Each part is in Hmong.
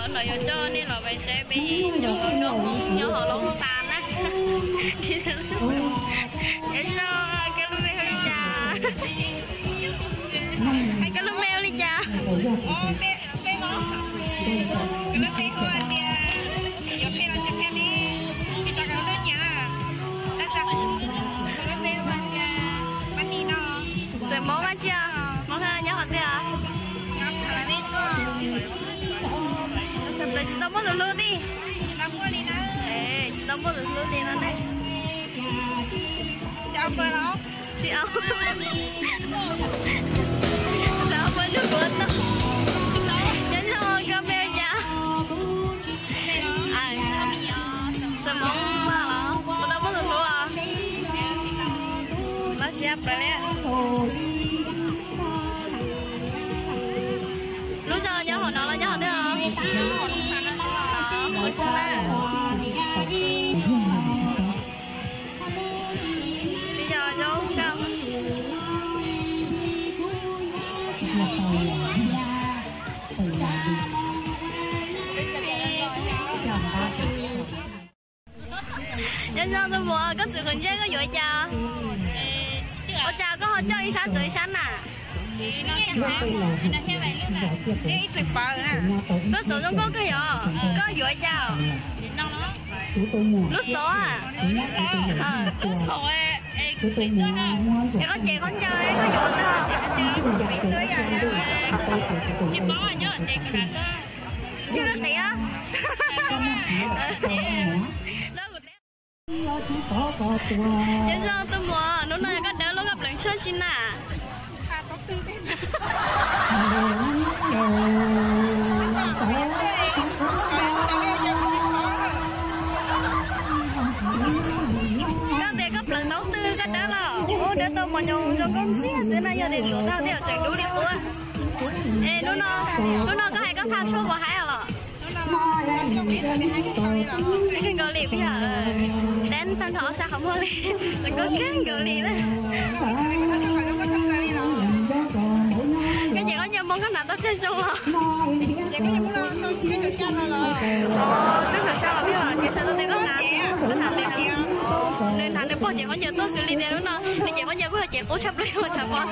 No yuav coj nej los peb saib peb cov hluas nkauj Hmoob nyob hauv Loob Xas na. Nyob zoo, koj lub npe hu li cas? Koj lub npe hu li cas? Txawm Hmoob Vaj Tsiaj, Hmoob nyob qhov twg? Tsis tau muaj tus hlub li. Tsis tau muaj tus hlub li no ne. Tsis au, tsis au, pab lub kuv tau. Nyob zoo, koj npe cas? Txawm Hmoob Vaj los? Puas tau muaj tus hlub os? Lub siab plaws li. Lub zos nyob hauv no los nyob hauv twg os? Ua tsaug na. Yog zoo nkauj. Nyob zoo tus muam, koj txiv qhov ntsej koj yuav cas? Ua cas koj ho coj ib sab txawv ib sab na? Koj txov zoo nkauj kawg yog, koj yuav cas? Lub xov a? Es koj cem khaub ncaws koj yuav tag. Tsis koj qiv. Nyob zoo tus muam, hnub no koj dawb luaj koj pleev tshuaj tsi na? Koj tias koj pleev ntaub twg koj dawb los? Ub, dawb tau mos nyoos zoo nkauj ntxiag xwb na, yog tias ntxuav tag tej zaum tseem dub li qub. Es hnub no, hnub no koj hais koj tha tshuaj puas haib os los? Kawg nkaus li peb yog deeb tag nrho ob sab qhov muag li, zoo nkauj kawg nkaus li na. Koj cem khaub ncaws Hmoob koj hnav tau tsawg xyoo los? Tsawg xyoo los peb yog ces xav tau tias koj hnav, koj hnav li, nws hnav nws pog cem khaub ncaws tuaj xws li tias hnub no nws cem khaub ncaws kuj yog cem qub tshaj plaws ua tshav pob.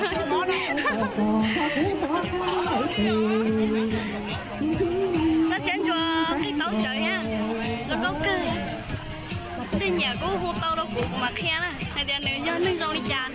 Txhob siab ntsuas, qij taub tsawv thiab, zoo nkauj kawg. Tej nyiam kuj hu tau rau kuv, kuv mam qhia na hais tias nws yog neeg zoo li cas.